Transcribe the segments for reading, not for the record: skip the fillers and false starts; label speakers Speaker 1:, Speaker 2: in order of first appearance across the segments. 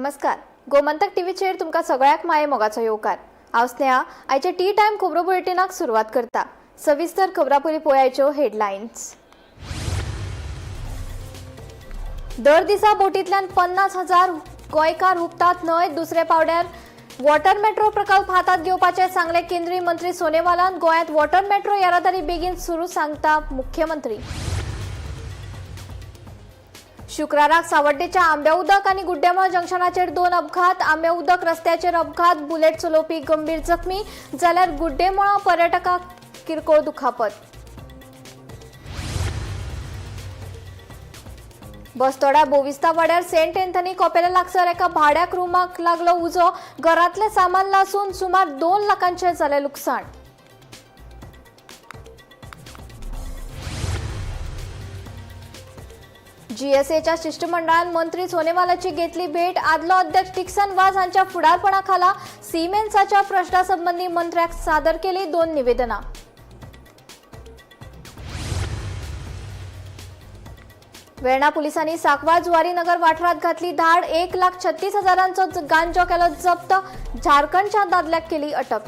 Speaker 1: नमस्कार, गोमंतक टीव्हीचेर तुमकां सगळ्याक माये मोगाचो येवकार. हांव स्नेहा आयच्या टी टायम खबरो बुलेटिनाक सुरवात करता. सविस्तर खबरां पयलीं पळयाच्यो हेडलायन्स. दर दिसा बोटींतल्यान 50,000 गोंयकार हुपतात न्हय. दुसऱ्या पावड्यार वॉटर मेट्रो प्रकल्प हातात घेवपाचे सांगले केंद्रीय मंत्री सोनेवालान. गोंयांत वॉटर मेट्रो येरादारी बेगीन सुरू सांगता मुख्यमंत्री. शुक्राराक सावड्डेच्या आंब्या उदक आनी गुड्डेमळ जंक्शनाचेर 2 अपघात. आंब्या उदक रस्त्याचेर अपघात, बुलेट चलोवपी गंभीर जखमी, जाल्यार गुड्डेमळा पर्यटकाक किरकोळ दुखापत. बस्तोड्या बोविस्ता वाड्यार सेंट एंथनी कोपेला लागसर एका भाड्याक रुमाक लागलो उजो. घरांतलें सामान लासून सुमार 2 लाखांचें जालें लुकसाण. जीएसएच्या शिष्टमंडळान मंत्री सोनेवालाची घेतली भेट. आदलो अध्यक्ष डिक्सन वाज हांच्या फुडारपणाखाला सिमेन्साच्या प्रश्ना संबंधी मंत्र्याक सादर केली 2 निवेदनां. वेर्णा पुलिसांनी सांकवाळ जुवारी नगर वाठारात घातली धाड. 1,36,000 गांजो केलो जप्त. झारखंडच्या दादल्याक केली अटक.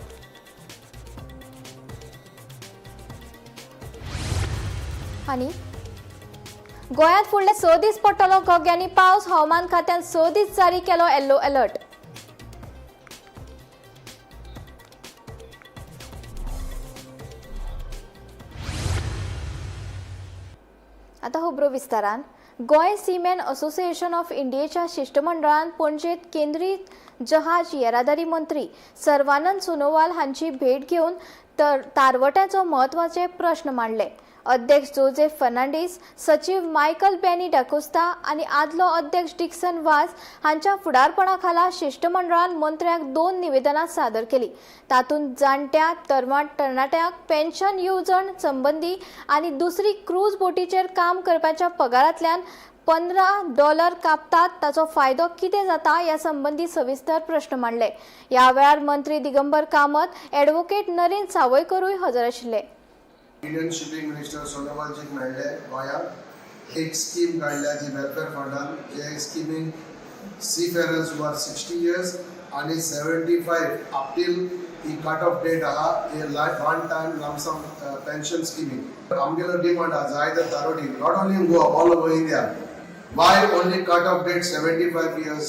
Speaker 1: आनी गोंयांत फुडले 6 दीस पडटलो घोग्यांनी पावस. हवामान खात्यान 6 दीस जारी केलो येल्लो अलर्ट. आता खबरो विस्तारान. गोंय सीमॅन असोसिएशन ऑफ इंडियेच्या शिष्टमंडळान पणजेत केंद्रीय जहाज येरादारी मंत्री सर्वानंद सोनोवाल हांची भेट घेवन तारवट्याचो म्हत्वाचे प्रश्न मांडले. अध्यक्ष जोझेफ फर्नांडीस, सचीव मायकल बॅनी डाकोस्ता आनी आदलो अध्यक्ष डिक्सन वाज हांच्या फुडारपणाखाला शिष्टमंडळान मंत्र्याक 2 निवेदनां सादर केली. तातूंत जाणट्या तरणाट्यांक पेन्शन येवजण संबंदी आनी दुसरी क्रूज बोटीचेर काम करपाच्या पगारांतल्यान $15 कापतात ताचो फायदो कितें जाता ह्या संबंदी सविस्तर प्रश्न मांडले. ह्या वेळार मंत्री दिगंबर कामत, ॲडव्होकेट नरेंद्र सावयकरूय हजर आशिल्ले.
Speaker 2: इंडियन शिपींग मिनिस्टर सोनोवालजीक मेळ्ळे. गोंयांत एक स्कीम काडल्या जी वेलफेअर फंडान, जे स्किमीन seafarers who are 60 years आनी 75 अप टील ही कट ऑफ डेट आहा, हे one time lump sum pension स्किमीन. आमगेलो डिमांड आहा जाय ते तारोटी, not only in Goa, all over India, why only cut off date 75 years?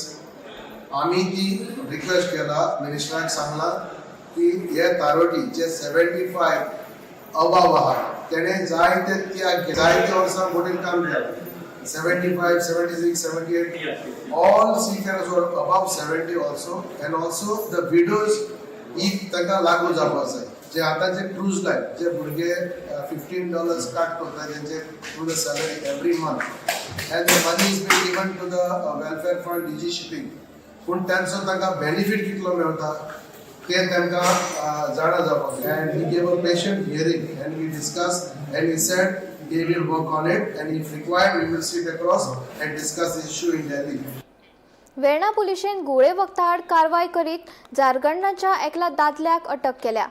Speaker 2: आमी ती रिक्वेस्ट केला, मिनिस्टराक सांगला की हे तारोटी जे 75 अबाव आहा तेणे जायते त्याग, जायते वर्सां बोटीन काम केलां, 75, 76, 78, all seafarers were above 70 also, and also the widows ही तांकां लागू जावपाक जाय. जे आतांचे क्रूज लायन जे भुरगे $15 कट करता तेंचे through the salary every month, and the money is been given to the welfare fund DG shipping, पूण तांचो तांकां बेनिफीट कितलो मेळटा ते तांकां जाणा जावपाक जाय. And he gave a patient hearing and we discuss and he said he will work on it and if required we will sit across and discuss the issue in Delhi.
Speaker 1: Verna पुलिशेन गुळे वखदाआड कारवाय करीत झारखंडाच्या एकल्या दादल्याक अटक केल्या.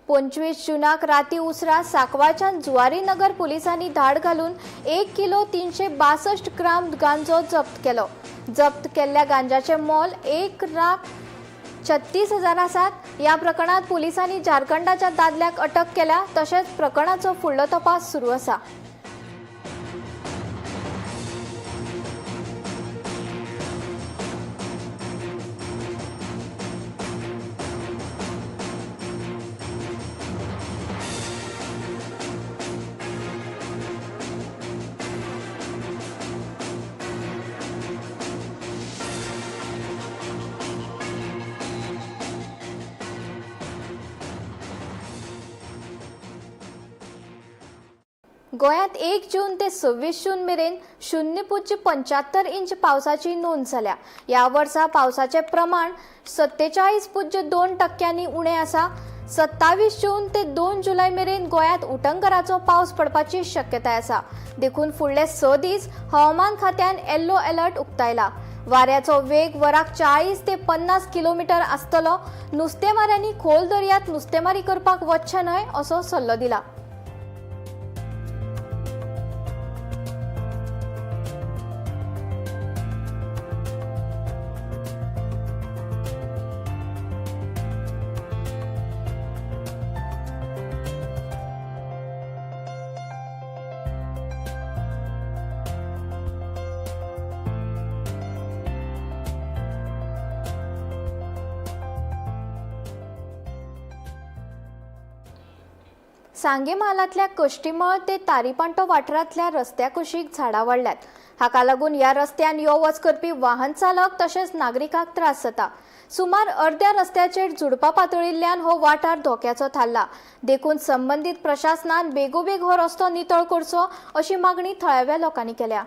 Speaker 1: 25 जूनाक राती उसरा सांकवाळच्यान जुवारी नगर पुलिसांनी धाड घालून 1 किलो 362 ग्राम गांजो जप्त केलो. जप्त केल्ल्या गांजाचें मोल 1,36,000 आसात. ह्या प्रकरणात पुलिसांनी झारखंडाच्या दादल्याक अटक केल्या. तशेंच प्रकरणाचो फुडलो तपास सुरू आसा. गोंयांत 1 जून ते 26 जून मेरेन 0.75 इंच पावसाची नोंद जाल्या. ह्या वर्सा पावसाचें प्रमाण 47.2% उणें आसा. 27 जून ते 2 जुलय मेरेन गोंयांत उटंगराचो पावस पडपाची शक्यताय आसा. देखून फुडले 6 दीस हवामान खात्यान येल्लो अलर्ट उक्तायला. वाऱ्याचो वेग वराक 40 ते 50 किलोमिटर आसतलो. नुस्तेमाऱ्यांनी खोल दर्यांत नुस्तेमारी करपाक वचचें न्हय असो सल्लो दिला. सांगे म्हालांतल्या कश्टीमळ ते तारीपांटो वाठारांतल्या रस्त्या कुशीक झाडां वाडल्यात. हाका लागून ह्या रस्त्यान यो वच करपी वाहन चालक तशेंच नागरिकांक त्रास जाता. सुमार अर्द्या रस्त्याचेर झुडपां पातळिल्ल्यान हो वाठार धोक्याचो थारला. देखून संबंदीत प्रशासनान बेगोबेग हो रस्तो नितळ करचो अशी मागणी थळाव्या लोकांनी केल्या.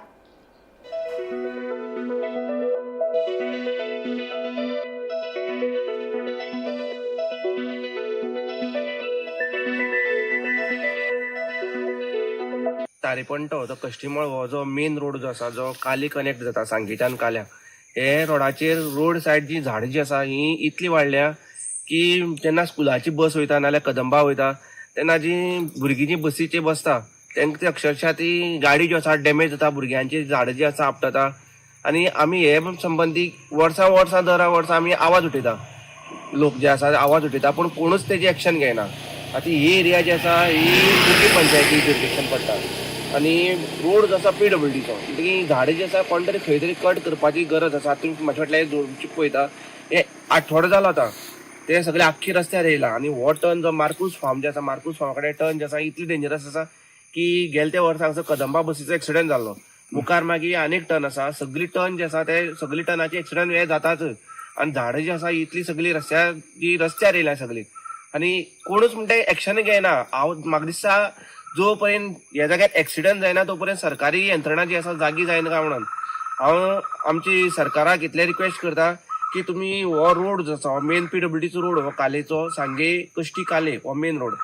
Speaker 3: तारेपंटो जो कश्टीमळ हो जो मेन रोड जो आसा, जो काली कनेक्ट जाता सांगेच्यान काल्या, हे रोडाचेर रोड सायड जी झाडां जी आसा ही इतली वाडल्या की जेन्ना स्कुलाची बस वयता नाल्यार कदंबा वयता तेन्ना जी भुरगीं जी बसीचेर बसता तेंका ती अक्षरशा ती गाडी जी आसा डॅमेज जाता, भुरग्यांची झाडां जी आसा आपटता. आनी आमी हे संबंदी वर्सां वर्सां दर वर्सा आमी आवाज उठयता, लोक जे आसा आवाज उठयता, पूण कोणूच तेजी एक्शन घेयना. आतां ही एरिया जी आसा ही मुठी पंचायती जुरिस्डिक्शन पडटा आनी रोड जो आसा पीडब्ल्यूडीचो, म्हणटकीर झाडां जी आसा कोण तरी खंय तरी कट करपाची गरज आसा. तुमी म्हाजे फाटल्यान पळयता हे आठवडो जालो आतां ते सगळे आख्खी रस्त्यार येयला. आनी हो टर्न जो मार्कूस फार्म जे आसा, मार्कूस फार्मा कडेन टर्न जे आसा इतली डेंजरस आसा की गेले त्या वर्सा हांगसर कदंबा बसीचो एक्सिडंट जाल्लो. मुखार मागीर आनीक टर्न आसा, सगळी टर्न जे आसा ते सगळी टर्नाचे एक्सिडंट हे जाताच. आनी झाडां जी आसा इतली सगळी रस्त्यार जी रस्त्यार येयल्या सगळी आनी कोणूच म्हणटा एक्शन घेयना. हांव म्हाका दिसता जो पर्यंत ह्या जाग्यार एक्सिडंट जायना तो पर्यंत सरकारी यंत्रणा जी आसा जागी जायना काय म्हणून हांव आमची सरकाराक इतलें रिक्वेस्ट करता की तुमी हो रोड जो आसा मेन पीडब्ल्यूडीचो रोड हो कालेचो सांगे कश्टी काले हो मेन रोड,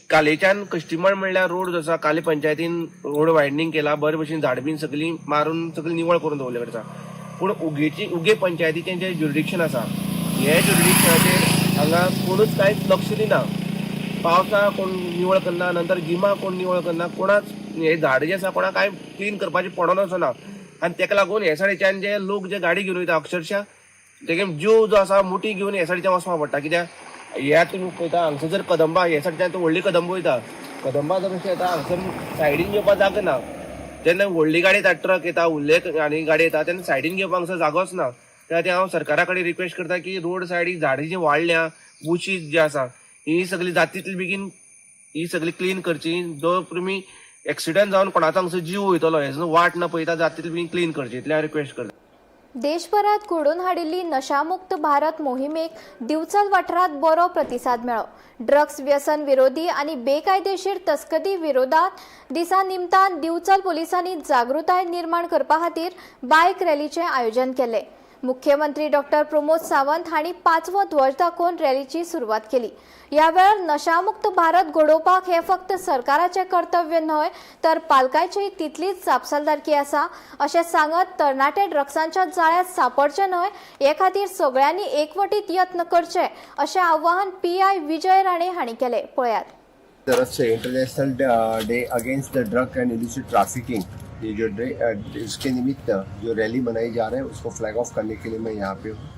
Speaker 3: कालेच्यान कश्टीमळ म्हणल्यार रोड जो आसा काले पंचायतीन रोड वायडनींग केला, बरे भशेन झाड बीन सगळीं मारून सगळीं निवळ करून दवरले कडेन आसा. पूण उगे पंचायतीचें जें ज्युरिडिक्शन आसा हे ज्युरिडिक्शनाचेर हांगा कोणूच कांयच लक्ष दिना. पावसा कोण निवळ करना, नंतर गिमा कोण निवळ करना, कोणाच हे झाड जे आसा कोणाक कांय क्लीन करपाचें पडोन वचना. आनी तेका लागून हे सायडीच्यान जे लोक जे गाडी घेवन वयता अक्षरशा तेगे जीव जो आसा मुठी घेवन हे सायडीच्यान वचपा पडटा. कित्याक हे तुमी पळयता हांगसर जर कदंबा हे सायडीच्यान व्हडली कदंबा वयता, कदंबा जर कशें येता हांगसर सायडीन घेवपाक जागो ना. जेन्ना व्हडली गाडी येता, ट्रक येता, व्हडले आनी गाडी येता तेन्ना सायडीन घेवपाक हांगसर जागोच ना. त्या खातीर हांव सरकारा कडेन रिक्वेस्ट करता की रोड सायडीक झाडां जी वाडल्या, बुशी जी आसा ही सगळी जाता तितली बेगीन ही सगळी क्लीन करची. जो तुमी एक्सिडंट जावन कोणाचो हांगसर जीव वयतलो हेजो वाट न पळयता जाता तितली बेगीन क्लीन करची, इतलें हांव रिक्वेस्ट करता.
Speaker 1: देशभरात घडोवन हाडिल्ली नशामुक्त भारत मोहिमेक दिवचल वाठारात बरो प्रतिसाद मेळ्ळो. ड्रग्स व्यसन विरोधी आनी बेकायदेशीर तस्करी विरोधात दिसा निमतान दिवचल पोलिसांनी जागृताय निर्माण करपा खातीर बायक रॅलीचें आयोजन केलें. मुख्यमंत्री डॉक्टर प्रमोद सावंत हांणी पांचवो ध्वज दाखोवन रॅलीची सुरवात केली. ह्या वेळार नशामुक्त भारत घडोवपाक हें फक्त सरकाराचें कर्तव्य न्हय तर पालकांचीय तितलीच जापसालदारकी आसा अशें सांगत तरणाटे ड्रग्सांच्या जाळ्यांत सापडचे न्हय हे खातीर सगळ्यांनी एकवटीत यत्न करचे अशें आवाहन पीआय विजय राणे हांणी केलें. पळयात.
Speaker 4: तरफ से International Day Against the Drug and Illicit Trafficking, ये जो डे, इसके निमित्त जो रैली मनाई जा रही है उसको फ्लैग ऑफ करने के लिए मैं यहाँ पे हूँ.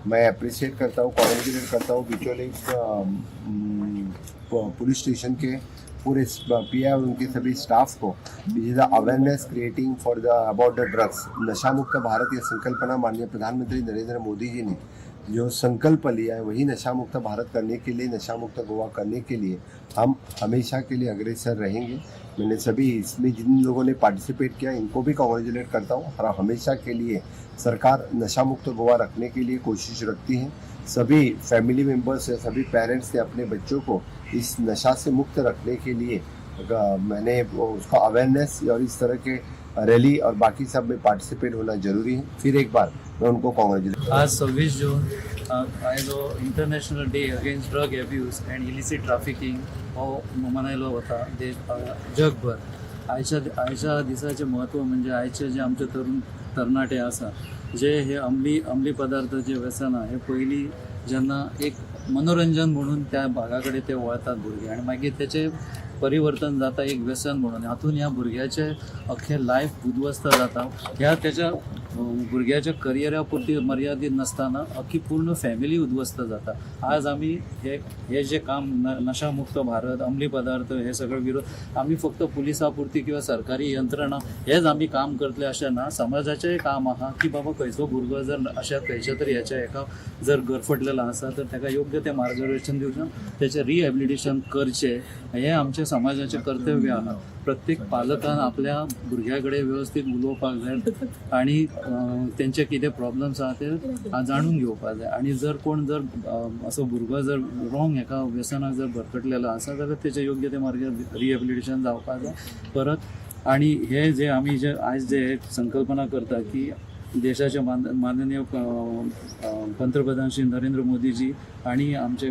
Speaker 4: मैं अप्रिशिएट करता हूँ, कॉन्ग्रेचुलेट करता हूँ बिचोली पुलिस स्टेशन के पूरे पीआई और उनके सभी स्टाफ को. Is the awareness creating for the about the drugs. नशा मुक्त भारत यह संकल्पना माननीय प्रधानमंत्री नरेंद्र मोदी जी ने जो संकल्प लिया है, वही नशा मुक्त भारत करने के लिए, नशा मुक्त गोवा करने के लिए हम हमेशा के लिए अग्रसर रहेंगे. मैंने सभी इसमें जिन लोगों ने पार्टिसिपेट किया, इनको भी कॉन्ग्रेचुलेट करता हूँ और हमेशा के लिए सरकार नशा मुक्त गोवा रखने के लिए कोशिश रखती है. सभी फैमिली मेम्बर्स या सभी पेरेंट्स ने अपने बच्चों को इस नशा से मुक्त रखने के लिए मैंने उसका अवेयरनेस और इस तरह के रैली और बाकी सब में पार्टिसिपेट होना जरूरी है. फिर एक बार मैं उनको कॉन्ग्रेचुलेट
Speaker 5: आज 26 जून आयजो International Day Against Drug Abuse and Illicit Trafficking हो मनयलो वता देश जगभर. आयच्या आयच्या दिसाचें म्हत्व म्हणजे आयचे जे आमचे तरुण तरणाटे आसा, जे हे अंमली अंमली पदार्थ जे व्यसन आहा, हे पयलीं जेन्ना एक मनोरंजन म्हणून त्या भागा कडेन ते वळतात भुरगे आनी मागीर तेचे परिवर्तन जाता एक व्यसन म्हणून. हातून ह्या भुरग्याचें अख्खें लायफ उद्ध्वस्त जाता. ह्या त्याच्या भुरग्याच्या करियरा पुरती मर्यादीत नासतना अख्खी पूर्ण फॅमिली उद्ध्वस्त जाता. आज आमी हे हे जे काम नशामुक्त भारत, अंमली पदार्थ हे सगळे विरोध आमी फक्त पुलिसा पुरती किंवा सरकारी यंत्रणा हेच आमी काम करतले अशें ना. समाजाचेंय काम आहा की बाबा खंयचो भुरगो जर अशा खंयच्या तरी हेच्या हेका जर गरफटलेलो आसा तर ताका योग्य तें मार्गदर्शन दिवचें, तेचें रिहॅबिलिटेशन करचें, हें आमचें समाजाचें कर्तव्य आहा. प्रत्येक पालकान आपल्या भुरग्या कडेन वेवस्थीत उलोवपाक जाय आनी तेंचे कितें प्रॉब्लम्स आहा ते जाणून घेवपाक जाय. आनी जर कोण जर असो भुरगो जर रॉंग हेका व्यसनाक जर भरकटलेलो आसा जाल्यार तेचें योग्य ते मार्ग रिहॅबिलिटेशन जावपाक जाय परत. आनी हे जे आमी जे आयज जे संकल्पना करता की देशाचे माननीय पंतप्रधान श्री नरेंद्र मोदीजी आणि आमचे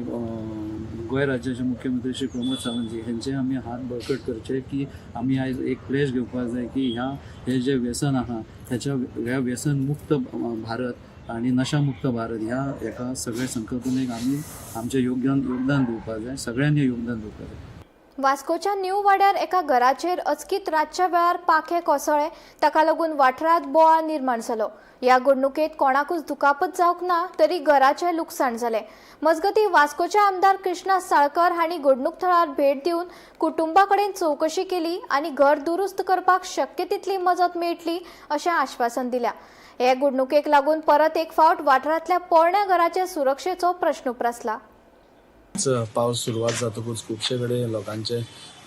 Speaker 5: गोंय राज्याचे मुख्यमंत्री श्री प्रमोद सावंतजी हेंचे आमी हात बळकट करचे की आमी आयज एक प्लेज घेवपाक जाय की ह्या हे जे व्यसन आहा हेच्या ह्या व्यसन मुक्त भारत आनी नशामुक्त भारत ह्या एका सगळ्या संकल्पनेक आमी आमचें योगदान दिवपाक जाय, सगळ्यांनी योगदान दिवपाक जाय.
Speaker 1: वास्कोच्या न्यू वाड्यार एका घराचेर अचकीत रातच्या वेळार पाखें कोसळ्ळें. ताका लागून वाठारांत बोवाळ निर्माण जालो. ह्या घडणुकेंत कोणाकूच दुखापत जावंक ना तरी घराचें लुकसाण जालें. मजगतीं वास्कोचे आमदार कृष्णा साळकर हांणी घडणूक थळार भेट दिवन कुटुंबा कडेन चवकशी केली आनी घर दुरुस्त करपाक शक्य तितली मजत मेळटली अशें आश्वासन दिलां. हे घडणुकेक लागून परत एक फावट वाठारांतल्या पोरण्या घराचे सुरक्षेचो प्रश्न उप्रासला.
Speaker 6: पावस सुरवात जातकूच खुबशे कडेन लोकांचे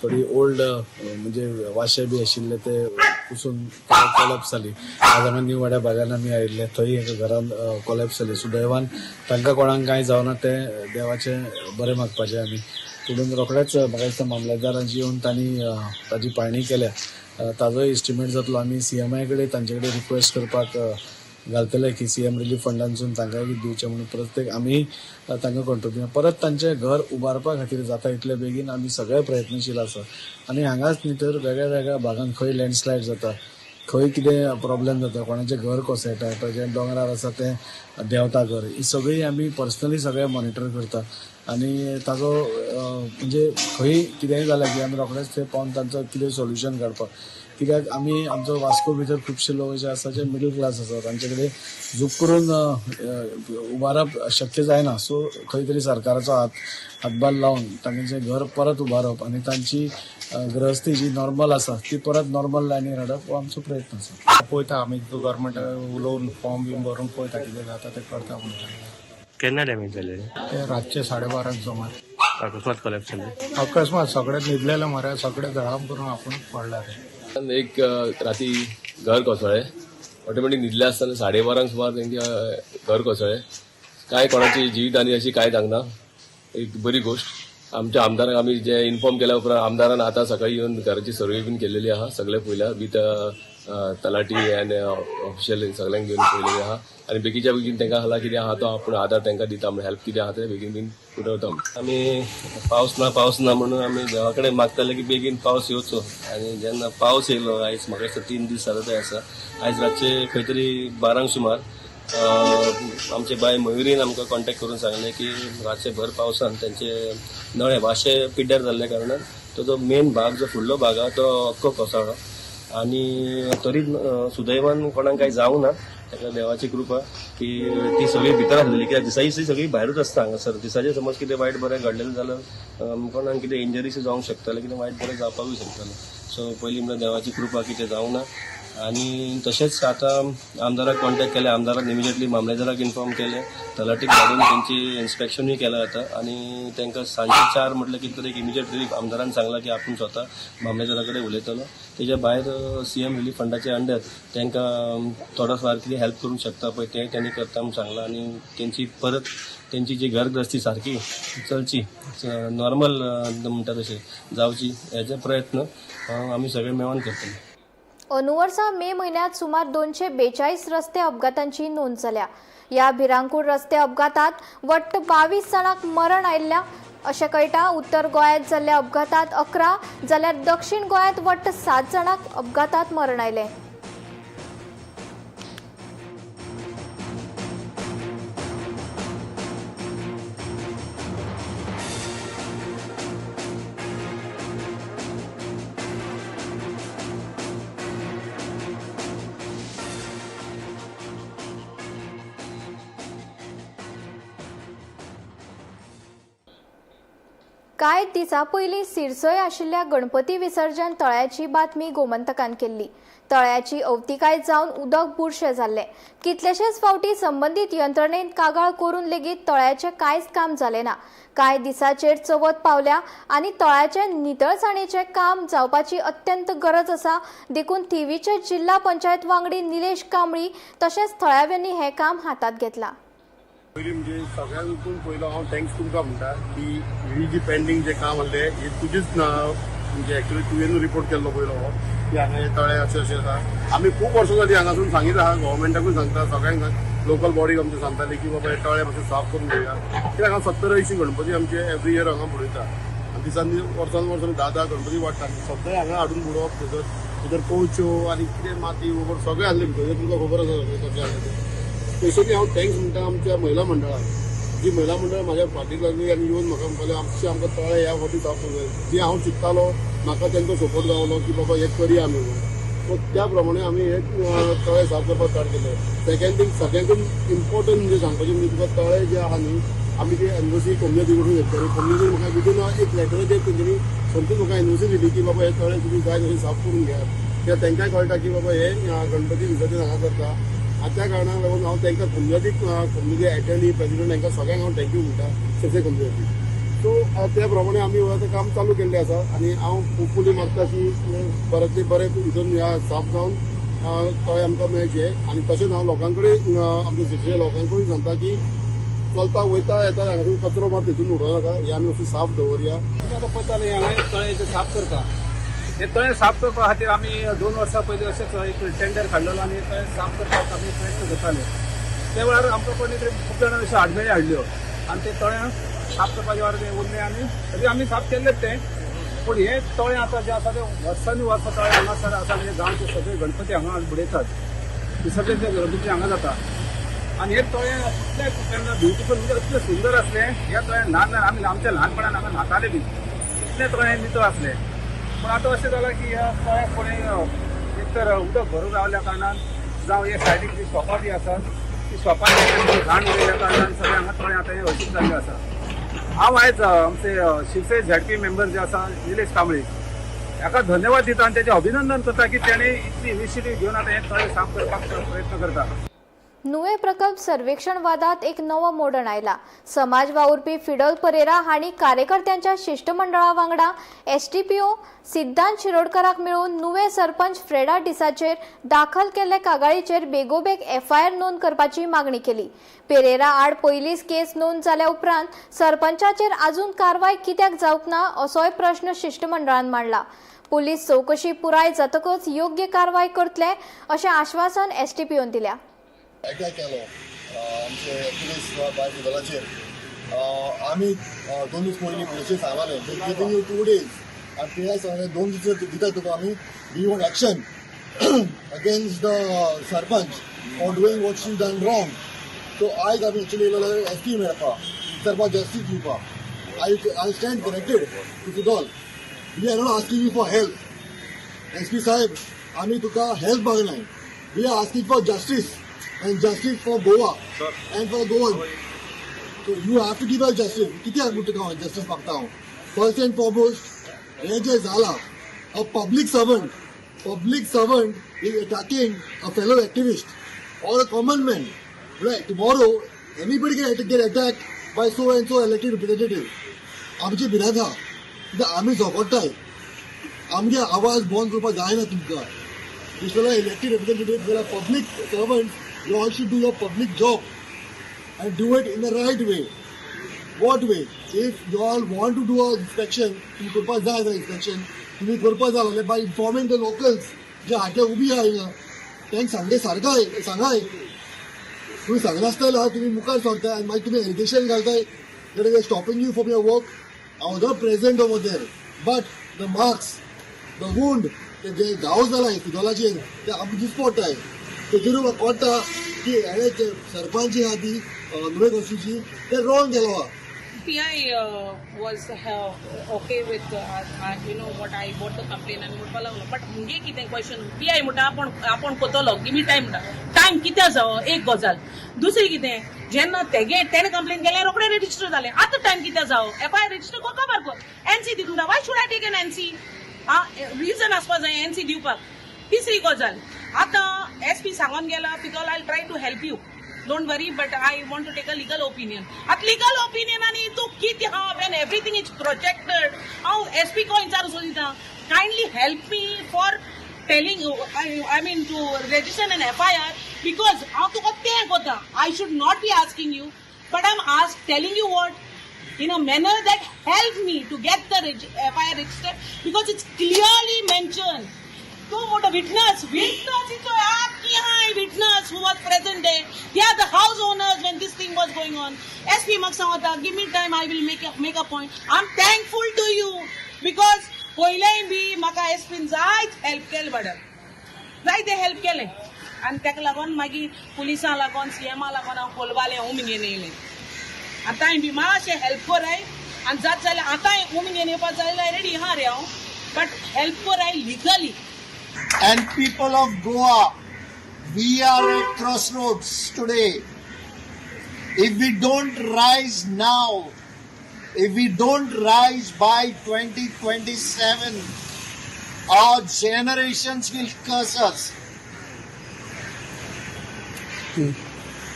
Speaker 6: थोडी ओल्ड म्हणजे वाशे बी आशिल्ले ते कुसून कोलॅप्स जाली. आज आमी न्यू वाड्या भागान आमी आयिल्ले थंय एका घरान कोलॅप्स जाली. सुदैवान तांकां कोणाक कांय जावना, तें देवाचें बरें मागपाचें आमी. पुणून रोखडेच म्हाका दिसता मामलेदारांची येवन तांणी ताजी पाळणी केल्या. ताजोय इस्टिमेट जातलो. आमी CMI कडेन तांचे कडेन रिक्वेस्ट करपाक घालतले की CM relief फंडांसून तांकां दिवचें म्हणून. प्रत्येक आमी तांकां कॉन्ट्रिब्यूट परत तांचें घर उबारपा खातीर जाता इतले बेगीन आमी सगळे प्रयत्नशील आसा. आनी हांगाच न्ही तर वेगळ्या वेगळ्या भागांत खंय लँडस्लायड जाता, खंय कितें प्रॉब्लेम जाता, कोणाचें घर कोसळटा, जें दोंगरार आसा तें देंवता घर, ही सगळी आमी पर्सनली सगळें मॉनिटर करता. आनी ताजो म्हणजे खंय कितेंय जालें की आमी रोखडेच थंय पावन तांचो कितें सोल्युशन काडपाक. कित्याक आमी आमचो वास्को भितर खुबशे लोक अशे आसा जे मिडल क्लास आसा, तांचे कडेन झूप करून उबारप शक्य जायना. सो खंय तरी सरकाराचो हातभार लावन तांचें घर परत उबारप आनी तांची गृहस्थी जी नॉर्मल आसा ती परत नॉर्मल लायनीर हाडप हो आमचो प्रयत्न आसा.
Speaker 7: पळयता आमी गव्हर्मेंट उलोवन फॉर्म बीन भरून पळयता कितें जाता तें करता म्हणटा.
Speaker 3: केन्ना डॅमेज जालें
Speaker 7: ते रातचे 12:30 सुमार.
Speaker 3: अकस्मात कोलॅप्स जालें.
Speaker 7: अकस्मात सगळे न्हिदलेले मरे, सगळे धडाम करून आपूण पडला ते.
Speaker 8: एक राती घर कोसळ्ळें. ऑटोमॅटीक न्हिदले आसतना 12:30 सुमार तेंचे घर कोसळ्ळें. कांय कोणाची जिवीत अशी कांय जावंक ना, एक बरी गोश्ट. आमच्या आमदारांक आमी जे इन्फॉर्म केल्या उपरांत आमदारान आतां सकाळी येवन घराची सर्वे बीन केलेली आहा, सगळे पळयल्या विथ तलाटी आनी ऑफिशियल सगळ्यांक घेवन पळयलेली आहा. आनी बेगीच्या बेगीन तांकां हाला कितें आहा तो आपूण आदार तांकां दिता, म्हण हेल्प कितें आहा तें बेगीन बेगीन पुरवता.
Speaker 3: आमी पावस ना पावस ना म्हणून आमी देवा कडेन मागताले की बेगीन पावस येवचो. आनी जेन्ना पावस येयलो आयज म्हाका दिसता 3 दीस जाले ते आसा. आयज रातचे खंय तरी 12 सुमार आमचे बाय मयुरीन आमकां कॉन्टेक्ट करून सांगलें की रातचे भर पावसान तांचे नळे वाशे पिड्ड्यार जाल्ल्या कारणान तो जो मेन भाग जो फुडलो भाग आहा तो अख्खो कोसळ्ळो. आनी तरी सुदैवान कोणाक कांय जावं ना, ताका देवाची कृपा की ती सगळी भितर आसलेली. कित्याक दिसाची सगळी भायरूच आसता हांगासर. दिसाचे समज कितें वायट बरें घडलेलें जाल्यार कोणाक कितें इंजरीस जावंक शकतालें, कितें वायट बरें जावपाकूय शकतालें. सो पयलीं म्हणल्यार देवाची कृपा कितें जावं ना. आनी तशेंच आतां आमदाराक कॉन्टेक्ट केलें, आमदारान इमिजिएटली मामलेदाराक इन्फॉर्म केलें, तलाटीक धाडून तेंची इन्स्पेक्शनूय केलां आतां. आनी तांकां सांजचे 4 म्हटल्यार कितें तरी एक इमिजिएट रिलीफ आमदारान सांगलां की आपूण स्वता मामलेदारा कडेन उलयतलो. तेज्या भायर CM relief फंडाच्या अंडर तांकां थोडो फार कितें हेल्प करूंक शकता पळय तें तांणी करता म्हूण सांगलां. आनी तेंची परत तेंची जी घरग्रस्ती सारकी चलची, नॉर्मल म्हणटा तशें जावची हेजे प्रयत्न आमी सगळे मेळोन करतले.
Speaker 1: अंदू वर्सा मे म्हयन्यांत सुमार 242 रस्ते अपघातांची नोंद जाल्या. ह्या भिरांकूळ रस्ते अपघातात वट्ट 22 जाणांक मरण आयिल्ल्या अशें कळटा. उत्तर गोंयांत जाल्ल्या अपघातात 11 जाल्यार दक्षिण गोंयांत वट्ट 7 जाणांक अपघातात मरण आयलें. कांय दिसां पयलीं सिरसय आशिल्ल्या गणपती विसर्जन तळ्याची बातमी गोमंतकान केल्ली. तळ्याची अवतिकाय जावन उदक बुरशें जाल्लें. कितलेशेच फावटी संबंदीत यंत्रणेन कागाळ करून लेगीत तळ्याचें कांयच काम जालें ना. कांय दिसाचेर चवथ पावल्या आनी तळ्याचे नितळसाणेचें काम जावपाची अत्यंत गरज आसा, देखून थिवीचे जिल्हा पंचायत वांगडी निलेश कांबळी तशेंच थळाव्यांनी हें काम हातांत घेतलां.
Speaker 9: पयलीं म्हणजे सगळ्यांतून पयलो हांव thanks तुमकां म्हणटा की ही जी पेंडींग जें काम आहलें हे तुजीच ना, म्हणजे एक्चुअली तुवें रिपोर्ट केल्लो पयलो हो की हांगा हे तळे अशें अशें आसा. आमी खूब वर्सां जालीं हांगासून सांगीत आहा, गव्हर्मेंटाकूय सांगता, सगळ्यांक लोकल बॉडीक आमचे सांगताले की बाबा हे तळे मातशे साफ करून घेवया, कित्याक हांगा 70-80 गणपती आमचे एवरी इयर हांगा बुडयता आनी दिसान दीस वर्सान वर्स 10-10 गणपती वाडटा आनी सगळे हांगा हाडून बुडोवप, थंयसर भितर कोळच्यो आनी कितें माती वोबर सगळें आसलें भितर, तुमकां खबर आसा सगळें कशें आसलें तें. स्पेशली हांव thanks म्हणटा आमच्या महिला मंडळाक, जी महिला मंडळ म्हाज्या फाटीक लागली आनी येवन म्हाका म्हणपालें आमचे आमकां तळे ह्या फावटी साफ करूंक जाय. जी हांव चिंत्तालो म्हाका तेंचो सपोर्ट गावलो की बाबा हें करया आमी म्हणून, सो त्या प्रमाणे आमी हे तळे साफ करपाक स्टार्ट केले. सेकंड थींग, सगळ्यांकून इम्पॉर्टंट म्हणजे सांगपाचें म्हणजे तुका तळे जे आहा न्ही, आमी ते एनओसी कोमनिती कडून घेतले. कोमनिती म्हाका विदीन एक लेटराचेर तेंच्यांनी सोमतीच म्हाका एनओसी दिली की बाबा हे तळे तुमी जाय तशें साफ करून घेयात, कित्याक तेंकांय कळटा की बाबा हे गणपती विसर्जन हांगा करता. आनी त्या कारणाक लागून हांव तांकां कोमनितीक, कोमनिती एटर्नी प्रेसिडंट हांकां सगळ्यांक हांव thank you म्हणटा सिरसे कोमनितीक. सो त्या प्रमाणे आमी आतां काम चालू केल्लें आसा आनी हांव होपफुली मागता की बऱ्यांतले बरें हितून ह्या साफ जावन तळे आमकां मेळचे. आनी तशेंच हांव लोकां कडेन, आमच्या सिरसे लोकां कडेन सांगता की चलता वयता येता हांगासून कचरो मात हितून उडोवं नाका, हे आमी मातशें साफ दवरया.
Speaker 10: आतां पळयताले हांगा तळें साफ करता, हे तळें साफ करपा खातीर आमी 2 वर्सां पयलीं अशेंच एक टेंडर काडलेलो आनी तळें साफ करपाक आमी प्रयत्न करताले. त्या वेळार आमकां कोणी तरी खूब जाणां अश्यो आडमेळी हाडल्यो आनी ते तळें साफ करपाचे वेळार तें उरलें आनी तरी आमी साफ केल्लें तें. पूण हें तळें आतां जें आसा तें वर्सांनी वर्सां तळें हांगासर आसा, म्हणजे गांवचे सगळे गणपती हांगा बुडयतात, विसर्जन ते गणपती हांगा जाता. आनी हें तळें इतलें तेन्ना ब्युटिफूल म्हणजे इतलें सुंदर आसलें. ह्या तळ्यान ल्हान ल्हान आमी आमच्या ल्हानपणान हांगा न्हाताले बी, इतलें तळें नितळ आसलें. पूण आतां अशें जालां की ह्या तळ्याक कोणी एक तर उदक भरून रावल्या कारणान जावं हे सायडीक जी शॉपां बी आसात ती शॉपां घाण उरयल्या कारणान सगळें हांगा तळें आतां हें अशीच जाल्लें आसा. हांव आयज आमचे शिवसे झेडपी मेंबर जे आसा निलेश कांबळी हाका धन्यवाद दिता आनी तेजें अभिनंदन करता की तेणें इतली इनिशिएटीव घेवन आतां हें तळें साफ करपाक प्रयत्न करता.
Speaker 1: नुवें प्रकल्प सर्वेक्षण वादात एक नवो मोडण आयला. समाज वावुरपी फिडल परेरा हांणी कार्यकर्त्यांच्या शिश्टमंडळा वांगडा एसडीपीओ सिद्धांत शिरोडकराक मेळून नुवें सरपंच फ्रेडा डिसाचेर दाखल केल्ले कागाळीचेर बेगोबेग एफआयआर नोंद करपाची मागणी केली. पेरेरा आड पयलींच केस नोंद जाल्या उपरांत सरपंचाचेर अजून कारवाय कित्याक जावंक ना असोय प्रश्न शिश्टमंडळान मांडला. पुलीस चवकशी पुराय जातकच योग्य कारवाय करतले अशें आश्वासन एसडीपीओन दिल्या.
Speaker 2: अटॅक केलो आमचे पुलीस बाय फिदलाचेर. आमी 2 दीस पयलीं पुलिशेक सांगलें गिवींग you 2 days आनी ते सांगलें 2 दीस दिता तुका आमी, we want action against the sarpanch for doing what she done wrong. So आयज आमी एक्चुअली येयलो एस पी मेळपा, विचारपा जस्टीस दिवपा. I stand corrected to Fidal, we are not asking you for help. S P साहेब, आमी तुका help मागनाय, we are asking for justice and justice for Goa and for Goan. So you have to give us justice. कित्याक म्हणटा तुका हांव justice मागता हांव? First and foremost हें जें जालां, a public servant is attacking a fellow activist or a common man. Right, tomorrow anybody can get attacked by so and so elected representative. आमची भिरांत आहा, कित्याक आमी झगडटाय, आमगे आवाज बंद करपाक जायना तुमकां. This fellow elected representative, fellow public servant, you all should do your public job and do it in the right way. What way? If you all want to do a inspection, तुम्ही करपाक जाय जाल्यार inspection, तुम्ही करपाक जाय जाल्यार by informing the locals जे हाटे उबी आहा हिंगा, तांकां सांगले सारकाय सांगाय. तुम्ही सांगनासतना तुमी मुखार सरताय आनी मागीर तुमी एलिगेशन घालताय that they are stopping you from your work. I was not present over there, but the marks, the wound, ते जे घाव जाला फिदोलाचेर ते आमकां दिसपी पडटाय. तेजेरूय म्हाका कळटा की हेणें जे सरपंच आहा ती नुवें कॉन्स्टिट्युन्सी ते रॉंग केलो आहा.
Speaker 11: PI was okay with what the complaint म्हणपाक लागलो. बट मुगे कितें क्वेश्चन, PI म्हणटा आपूण आपूण कोतलो, गिव मी टायम म्हणटा. टायम कित्याक जावो एक गजाल. दुसरी कितें, जेन्ना तेगे तेणें कंप्लेन केलें रोखडें रजिस्टर जालें, आतां टायम कित्याक जावो? एफआयआर रजिस्टर कर, काबार कर. एनसी? रिजन आसपा जाय एनसी दिवपाक. तिसरी गजाल, आतां एस पी सांगून गेला because I try to help you, don't worry, but I want to take a legal opinion. आतां लिगल ओपिनियन आनी तूं कितें आहा when everything is projected. हांव S P co विचारूं सोदिता, kindly help me for telling, I mean to register an FIR, because हांव तुका तें कोता. I should not be asking you, but I am telling you what in a manner that help me to get the FIR registered, because it's clearly mentioned. तूं मोटो witness, witness is witness who was present there. They are the house owners when this thing was going on. SP म्हाका सांगता, give me time, I will make a point. I am thankful to you because पयलेय बी म्हाका एसपीन जायत help केलें, madam, जायते help केलें. आनी ताका लागून मागीर पुलिसां लागून सीएमा लागून हांव कोलवालें उमगेन येयलें. आतांय बी मातशें हेल्प कराय, आनी जात जाल्यार आतांय उमगेन येवपा जाल्यार रेडी आहा रे हांव, बट हेल्प कराय legally.
Speaker 12: And people of Goa, we are at crossroads today. If we don't rise now, if we don't rise by 2027, our generations will curse us.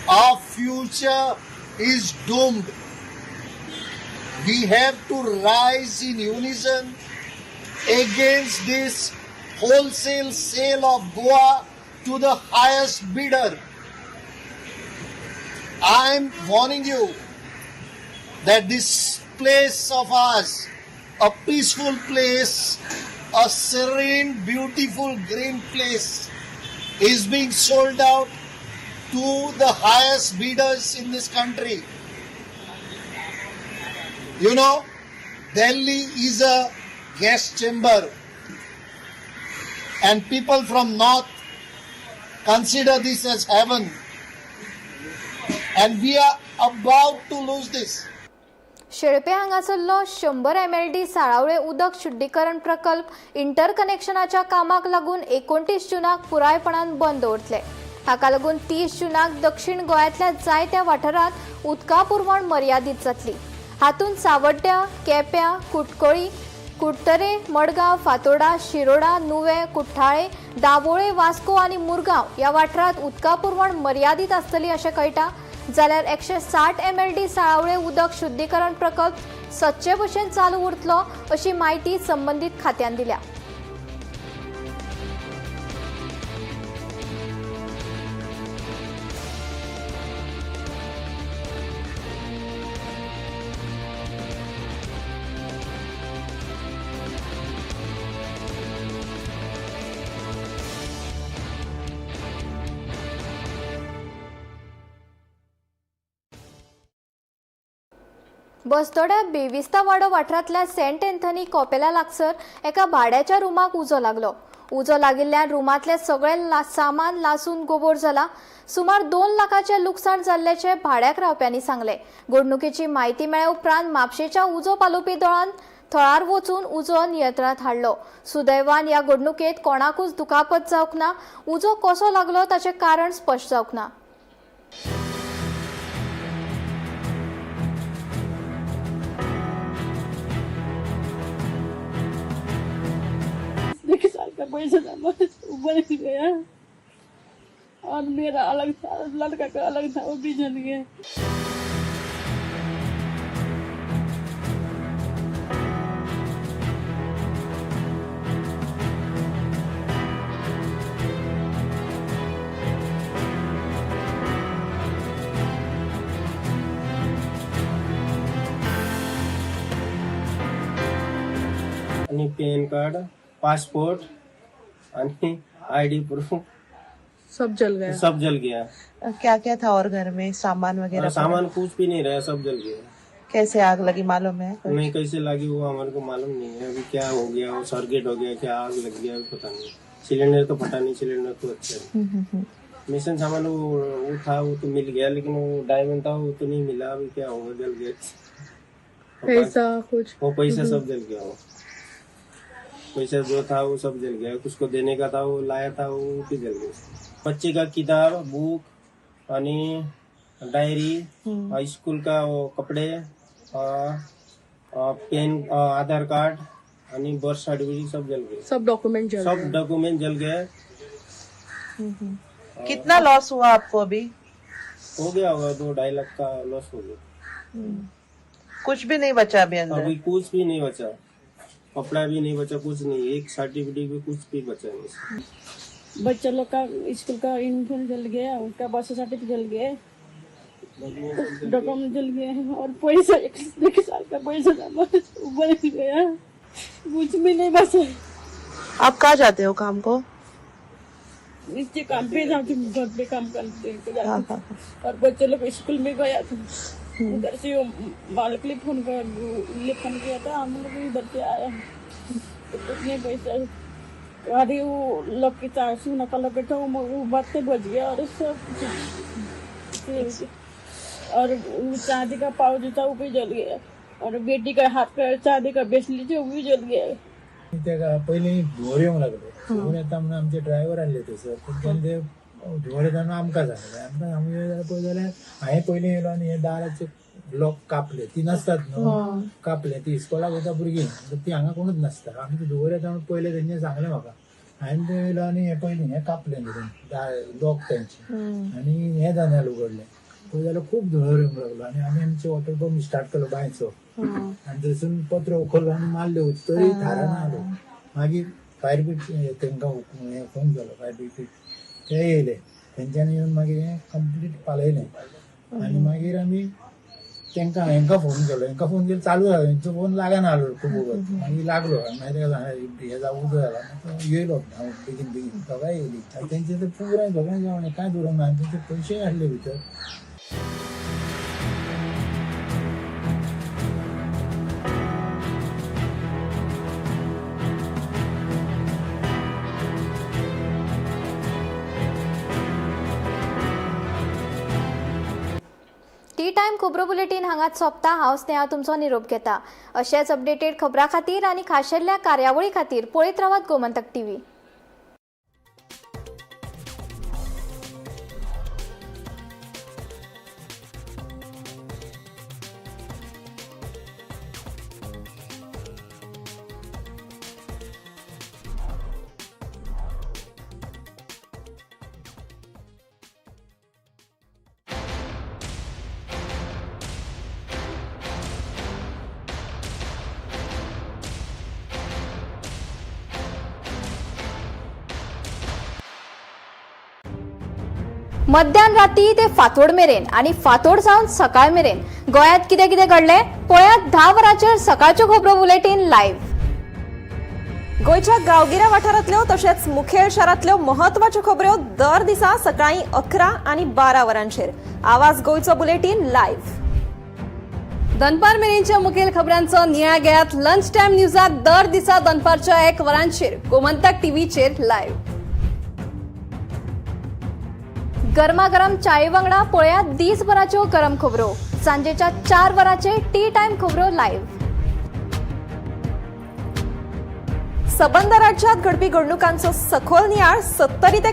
Speaker 12: Our future is doomed. We have to rise in unison against this wholesale sale of Goa to the highest bidder. I am warning you that this place of ours, a peaceful place, a serene, beautiful green place, is being sold out to the highest bidders in this country. You know, Delhi is a gas chamber, and people from north consider this as heaven, and we are about to lose this.
Speaker 1: Shelpe हांगासरलो 100 MLD साळावळे उदक शुद्धीकरण प्रकल्प इंटरकनेक्शनाच्या कामाक लागून 29 जूनाक पुरायपणान बंद दवरतले. हाका लागून 30 जूनाक दक्षिण गोंयांतल्या जायत्या वाठारांत उदका पुरवण मर्यादीत जातली. हातूंत सावड्ड्या, केप्यां, कुटकळी, कुडतरे, मडगांव, फातोर्डा, शिरोडा, नुवें, कुठ्ठाळे, दाबोळे, वास्को आनी मुरगांव ह्या वाठारांत उदका पुरवण मर्यादीत आसतली अशें कळटा. जाल्यार 160 MLD साळावळे उदक शुद्धीकरण प्रकल्प सदचे भशेन चालू उरतलो अशी म्हायती संबंदीत खात्यान दिल्या. बसतोड्या बेविस्ता वाडो वाठारांतल्या सेंट एन्थनी कॉपेला लागसर एका भाड्याच्या रुमाक उजो लागलो. उजो लागिल्ल्यान रुमांतलें सगळें सामान लासून गोबोर जाला. सुमार 2 लाखाचें लुकसाण जाल्ल्याचें भाड्याक रावप्यांनी सांगलें. घडणुकेची म्हायती मेळ्ळे उपरांत म्हापशेंच्या उजो पालोवपी दळान थळार वचून उजो नियंत्रणांत हाडलो. सुदैवान ह्या घडणुकेंत कोणाकूच दुखापत जावंक ना. उजो कसो लागलो ताचें कारण स्पश्ट जावंक ना.
Speaker 13: साल का पैसा था बस ऊपर गया और मेरा अलग था, लड़का का अलग था, वो भी जल गया.
Speaker 3: आणि पॅन कार्ड, पासपोर्ट आणि आईडी प्रूफ
Speaker 13: सब जल गया.
Speaker 3: सब जल गया.
Speaker 14: क्या क्या था और घर में सामान वगैरह?
Speaker 3: सामान कुछ भी नहीं रहा, सब जल गया.
Speaker 14: कैसे आग लगी मालूम है?
Speaker 3: नहीं, कैसे लगी वो हमारे को मालूम नहीं है. अभी क्या हो गया, वो सर्किट हो गया, क्या आग लग गया पता नहीं. सिलेंडर तो फटा नहीं, सिलेंडर तो अच्छा है. मिशन सामान वो था, वो तो मिल गया, लेकिन वो डायमंड था वो तो नहीं मिला. अभी क्या होगा, जल गया
Speaker 13: पैसा कुछ,
Speaker 3: वो पैसा सब जल गया. वो पैसा जो था वो सब जल गया. उसको देने का था वो लाया था, वो भी जल गया. बच्चे का किताब, बुक आणि डायरी, स्कूल का वो कपड़े, पेन, आधार कार्ड
Speaker 15: आणि बर्थ सर्टिफिकेट सब जल गए।
Speaker 13: सब डॉक्यूमेंट जल
Speaker 15: सब
Speaker 13: गए।
Speaker 15: डॉक्यूमेंट जल गए।
Speaker 14: कितना लॉस हुआ आपको अभी?
Speaker 15: हो गया होगा, 2-2.5 लाख का लॉस हो गया।
Speaker 14: कुछ भी नहीं बचा अभी अंदर?
Speaker 15: अभी कुछ भी नहीं बचा, कपड़ा भी नहीं बचा, कुछ नहीं, एक सर्टिफिकेट भी कुछ भी बचा नहीं।
Speaker 13: बच्चा लोग का स्कूल का यूनिफॉर्म जल गया, उनका बर्थ सर्टिफिकेट जल गए, डॉक्यूमेंट जल गए और पैसा, एक एक साल का पैसा था, बस बच गया, कुछ भी नहीं बचा।
Speaker 14: आप कहाँ जाते हो काम को?
Speaker 13: नीचे काम पे जाती हूँ, घर पे काम करते जाती हूँ। और बच्चे लोग स्कूल में गया था, उधर से वो मालिक ने फोन किया था, हम लोग इधर से आया तो कितने पैसा, अरे वो लॉकेट था, सोना का लॉकेट था, वो बात से बच गया और सब और वो चांदी का पाव जो था वो भी जल गया और बेटी का हाथ का चांदी का ब्रेसलेट जो वो भी जल गया।
Speaker 16: तेका पयलीं धुंवर येवंक लागलो। धुंवर येता म्हणून आमचे ड्रायव्हर आसले थंयसर, तेंच्यांनी ते धुंवर येता म्हणून आमकां सांगलें। आमकां आमी जाल्यार पळय जाल्यार हांवें पयलीं येयलो आनी हे दाराचे लॉक कापले, ती नासतात न्हू, कापले। ती इस्कॉलाक वता भुरगीं, ती हांगा कोणूच नासता। आमी ते धुंवर येता म्हणून पयलें तेंच्यांनी सांगलें म्हाका। हांवें ते येयलो आनी हे पयलीं हें कापलें लॉक तेंचें आनी हें जनेल उगडलें। पळय जाल्यार खूब धुंवर येवंक लागलो आनी आमी आमचे वॉटर पंप स्टार्ट केलो बांयचो आनी थंयसून पत्रो उखल्लो आनी मारल्यो, तरी थाराना आलो। मागीर फायर ब्रिगेड तेंकां फोन केलो, फायर ब्रिगेड ते येयले, तेंच्यांनी येवन मागीर हें कंप्लीट पालयलें आनी मागीर आमी तेंकां हेंकां फोन केलो। हेंकां फोन केलो, चालू जालो, हेंचो फोन लागना आसलो खूब वगत, मागीर लागलो आनी मागीर तेका सांगलें हें जावं उजो जाला, तो येयलो हांव बेगीन बेगीन, दोगांय येयलीं आनी तेंचें तें पुराय सगळें जेवण कांय दवरूंक ना आनी तेंचे पयशेय आसले भितर।
Speaker 1: टी टायम खबरो बुलेटीन हांगाच सोंपता। हांव स्नेहा तुमचो निरोप घेता। अशेच अपडेटेड खबरां खातीर आनी खाशेल्या कार्यावळी खातीर पळयत रावात गोमंतक टीव्ही। मध्यान राती ते फांतोड मेरेन आनी फांतोड जावन सकाळ मेरेन गोंयांत कितें कितें घडलें पळयात 10 वरांचेर सकाळच्यो खबरो बुलेटीन लायव्ह।
Speaker 17: गोंयच्या गांवगिऱ्या वाठारांतल्यो तशेंच मुखेल शारांतल्यो म्हत्वाच्यो खबऱ्यो दर दिसा सकाळीं 11 आनी 12 वरांचेर आवाज गोंयचो बुलेटीन लायव्ह।
Speaker 18: दनपार मेरेनच्या मुखेल खबरांचो नियाळ घेयात लंच टायम न्यूजात दर दिसा दनपारच्या 1 वरांचेर गोमंतक टीव्हीचेर लायव्ह।
Speaker 1: गरमागरम चाये वांगडा पळयात दिसभराच्यो गरम खबरो सांजेच्या 4 वरांचेर टी टायम खबरो लायव्ह।
Speaker 17: सबंद राज्यात घडपी घडणुकांचो सखोल नियाळ 70 ते